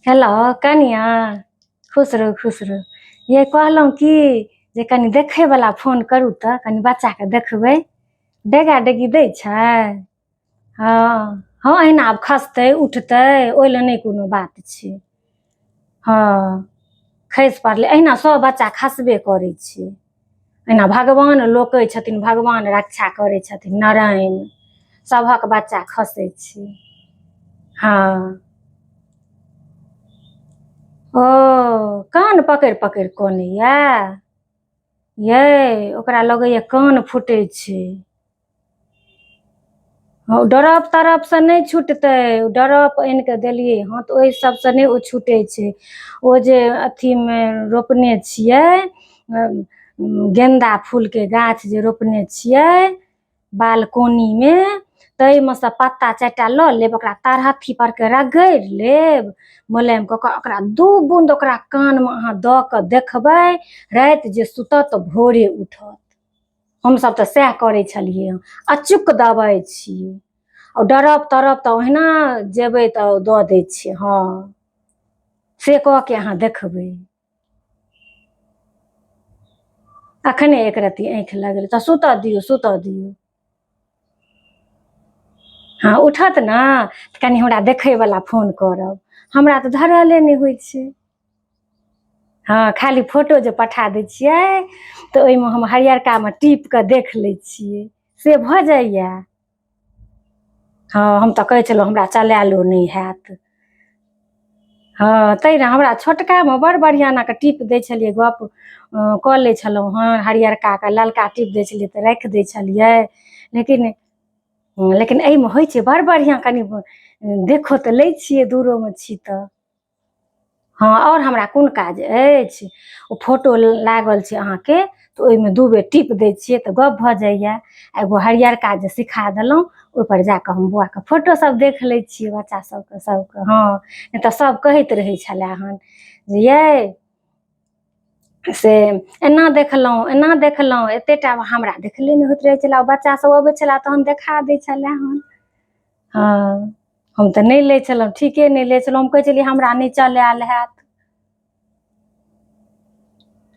Hello कनिआ खुश रहू खुश रहू ये कहलहुँ की जे कनि देखैवला फोन करू तऽ कनि बच्चाके देखबै डेगा डेगी दै छै हँ हँ अहिना आब खसतै उठतै ओहि लए नहि कोनो बात छै हँ खसि पड़लै अहिना सभ बच्चा खसबे करै छै एना भगवान लोकै छथिन भगवान रक्षा करै छथिन नारायण सभक बच्चा खसै छै हँ ओ कान पकड़ि पकड़ि कनैया यै ओकरा लगैया कान फूटै छै हँ ओ ड्रॉप तड़पसँ नहि छुटतै ओ ड्रॉप आनि कऽ देलियै हँ तऽ ओहि सभसँ नहि ओ छूटै छै ओ जे अथीमे रोपने छियै गेन्दा फूलके गाछ जे रोपने छियै बालकोनीमे ताहिमे सँ पत्ता चारि टा लऽ लेब ओकरा तरहत्थी परके रगड़ि लेब मुलायम कऽ कऽ ओकरा दू बून्द ओकरा कानमे अहाँ दऽ कऽ देखबै राति जे सुतत तऽ भोरे उठत हमसभ तऽ सएह करै छलियै हँ अचूक दबाइ छियै आ डरप तरप तऽ ओहिना जेबै तऽ दऽ दै छियै हँ से कऽ के अहाँ देखबै अखने एक रत्ती आँखि लगलै तऽ सुतऽ दियौ सुतऽ दियौ हँ उठत ने तऽ कनि हमरा देखैवला फोन करब हमरा तऽ धरले नहि होइ छै हँ खाली फोटो जे पठा दै छियै तऽ ओहिमे हम हरियरकामे टीप कऽ देख लै छियै से भऽ जाइए हँ हम तऽ कहै छलहुँ हमरा चलायलो नहि हैत हँ तैँ ने हमरा छोटकामे बड़ बढ़िआँ एनाके टीप दै छलियै गप कऽ लै छलहुँ हँ हरियरकाके ललका टीप दै छलियै तऽ राखि दै छलियै लेकिन लेकिन एहिमे होइ छै बड़ बढ़िआँ कनि देखो तऽ लै छियै दूरोमे छी तऽ हँ आओर हमरा कोन काज अछि ओ फोटो लागल छै अहाँके तऽ ओहिमे दू बेर टीप दै छियै तऽ गप भऽ जाइए आ एगो हरियरका जे सिखा देलहुँ ओहिपर जा कऽ हम बौआके फोटोसभ देख लै छियै बच्चा सभके सभके हँ नहि तऽ सभ कहैत रहै छलए हन जे यै से एना देखलहुँ एना देखलहुँ एतेक टा हमरा देखले नहि होइत रहै छलए बच्चासभ अबै छलए तहन देखा दै छलए हन हँ हम तऽ नहि लै छलहुँ ठीके नहि लै छलहुँ हम कहै छलियै हमरा नहि चलायल हैत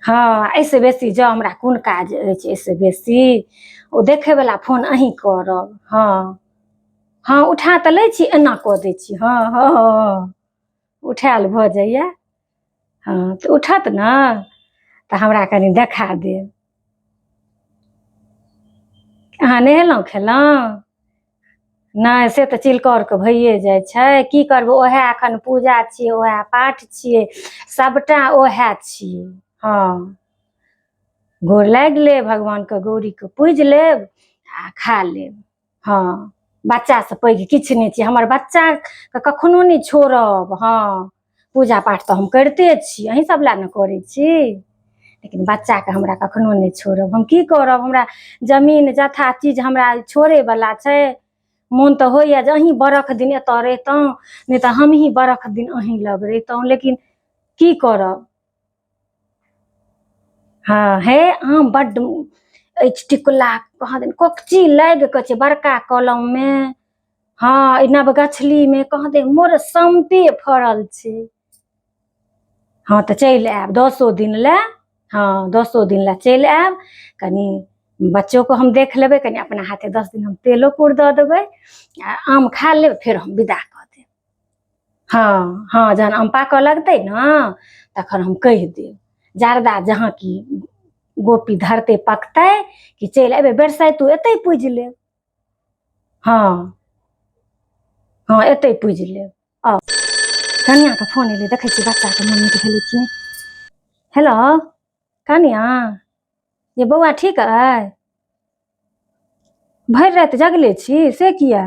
हँ एहिसँ बेसी जाउ हमरा कोन काज अछि एहिसँ बेसी ओ देखयवला फोन अहीँ करब हँ हँ उठा तऽ लै छी एना कऽ दै छी हँ हँ हँ उठायल भऽ जाइए हँ तऽ उठत ने तऽ हमरा कनि देखा देब अहाँ नहेलहुँ खेलहुँ नहि से तऽ चिलकौरके भइए जाइ छै की करबै उएह एखन पूजा छियै उएह पाठ छियै सभटा उएह छियै हँ गोर लागि लेब भगवानके गौरीके पूजि लेब आ खा लेब हँ बच्चासँ पैघ किछु नहि छै हमर बच्चाके कखनो नहि छोड़ब हँ पूजा पाठ तऽ हम करिते छी अहीं सब लए ने करै छी लेकिन बच्चाके हमरा कखनो नहि छोड़ब हम की करब हमरा जमीन जथा चीज हमरा छोड़ैवला छै मोन तऽ होइए जे अहीं बरख दिन एतऽ रहितहुँ नहि तऽ हमही बरख दिन अहीं लग रहितहुँ लेकिन की करब हँ हे आम बड्ड अछि टिकुला कहाँ दन कोकची लागि कऽ छै बड़का कलममे हँ ई नवगछलीमे कहाँ दन मोर सम्पे फड़ल छै हँ तऽ चलि आयब दसो दिन लए हँ दसो दिन लए चलि आयब कनि बच्चोके हम देख लेबै कनि अपना हाथे 10 दिन हम तेलो कूर दऽ देबै आ आम खा लेब फेर हम विदा कऽ देब हँ हँ जहन आम पाकऽ लगतै ने तखन हम कहि देब जर्दा जहाँ कि गोपी धरतै पकतै कि चलि अयबै बरसाइतो एतै पूजि लेब हँ हँ एतै पूजि लेब आउ कनिआँके फोन एलै देखै छियै बच्चाके मोन नीक भेलै कि नहि हेलो कनिआँ ये बौआ ठीक अइ भरि राति जगले छी से किया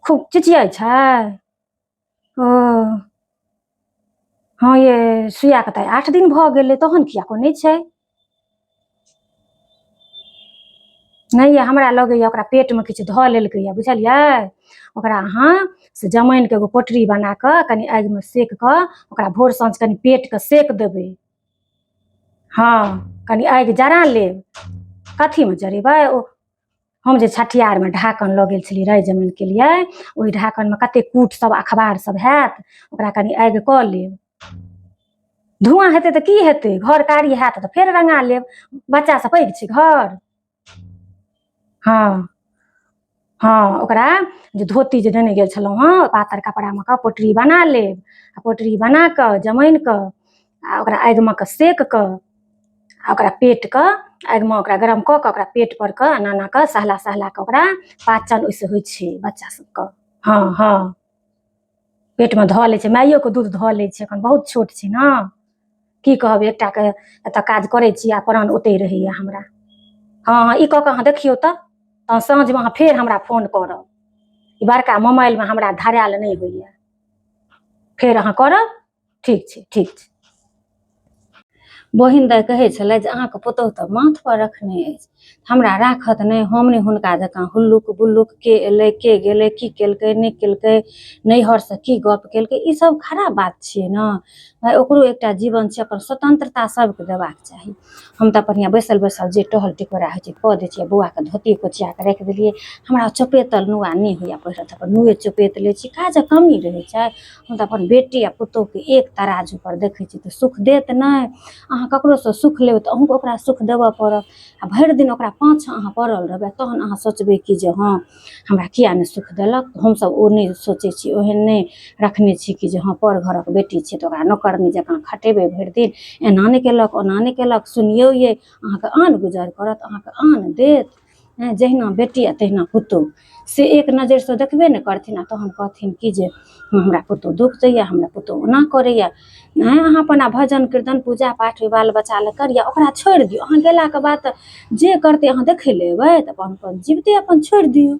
खूब चिचियाइ छै ओ हँ ये सुइयाके तऽ 8 दिन भऽ गेलै तहन किया कनै छै नहि ये हमरा लगैए ओकरा पेटमे किछु धऽ लेलकैए बुझलियै ओकरा अहाँ से जमाइनके एगो पोटरी बना कऽ कनि आगिमे सेक कऽ ओकरा भोर साँझ कनि पेटके सेक देबै हँ कनि आगि जरा लेब कथीमे जरेबै ओ हम जे छठियारमे ढाकन लऽ गेल छलियै राइ जमाइनके लिए, ओहि ढाकनमे कतेक कूट सब अखबार सब हैत, ओकरा कनि आगि कऽ लेब। धुआँ हेतै तऽ की हेतै, घर कारी हैत तऽ फेर रङ्गा लेब, बच्चासँ पैघ छै घर। हँ हँ, ओकरा जे धोती जे देने गेल छलहुँ हँ, पातर कपड़ामे कऽ पोटरी बना लेब आ पोटरी बना कऽ जमाइनके आ ओकरा आगिमे कऽ सेक कऽ आ ओकरा पेटके आगिमे ओकरा गरम कऽ कऽ ओकरा पेट पर कऽ एना एना कऽ सहला सहला कऽ ओकरा पाचन ओहिसँ होइ छै बच्चा सबके। हँ हँ, पेटमे धऽ लै छै, माइयोके दूध धऽ लै छै, एखन बहुत छोट छै ने। की कहब, एकटाके एतऽ काज करै छी आ प्राण ओतहि रहैए हमरा। हँ हँ, ई कऽ कऽ अहाँ देखियौ तऽ तहन साँझमे अहाँ फेर हमरा फोन करब। ई बड़का मोबाइलमे हमरा धरायल नहि होइए, फेर अहाँ करब। ठीक छै, ठीक छै। बहिन दाइ कहै छलै जे अहाँके पुतहु तऽ माथपर रखने अछि, हमरा राखत नहि, हम नहि हुनका जकाँ हुल्लुक बुल्लुक, के एलै के गेलै, की केलकै नहि केलकै, नैहरसँ की गप केलकै, ई सब खराब बात छियै ने भाय। ओकरो एकटा जीवन छै, अपन स्वतंत्रता सबके देबाक चाही। हम तऽ अपन बैसल बैसल जे टहल टिकोरा होइ छै कऽ दै छियै। बौआके धोती कोचिया कऽ राखि देलियै, हमरा चपेतल नुआ नहि होइए पहिरल, तऽ अपन नुए चपेत लै छी। काजक कमी रहै छै? हम तऽ अपन बेटी आ पुतोहुके एक तराजूपर देखै छी तऽ सुख देत नहि। अहाँ ककरोसँ सुख लेबै तऽ अहूँके ओकरा सुख देबऽ पड़त। आ भरि दिन ओकरा पाछाँ अहाँ पड़ल रहबै, तहन अहाँ सोचबै कि जे हँ हमरा किया नहि सुख देलक। हमसभ ओ नहि सोचै छी, ओहन नहि रखने छी कि जे हँ पर घरक बेटी छै तऽ ओकरा नौकरनी जकाँ खटेबै भरि दिन, एना नहि केलक ओना नहि केलक। सुनियौ यै, अहाँके आन गुजर करत, अहाँके आन देत? जहिना बेटी आ तहिना पुतोहु, से एक नजरिसँ देखबे नहि करथिन आ तहन कहथिन कि जे हमरा पुतोहु दुःख दैए, हमरा पुतोहु ओना करैए। आँय, अहाँ अपन आ भजन कीर्तन पूजा पाठ ओहि बाल बच्चा लए करिअ, ओकरा छोड़ि दियौ। अहाँ गेलाके बाद तऽ जे करतै अहाँ देखै लए एबै? तऽ अपन अपन जीविते अपन छोड़ि दियौ।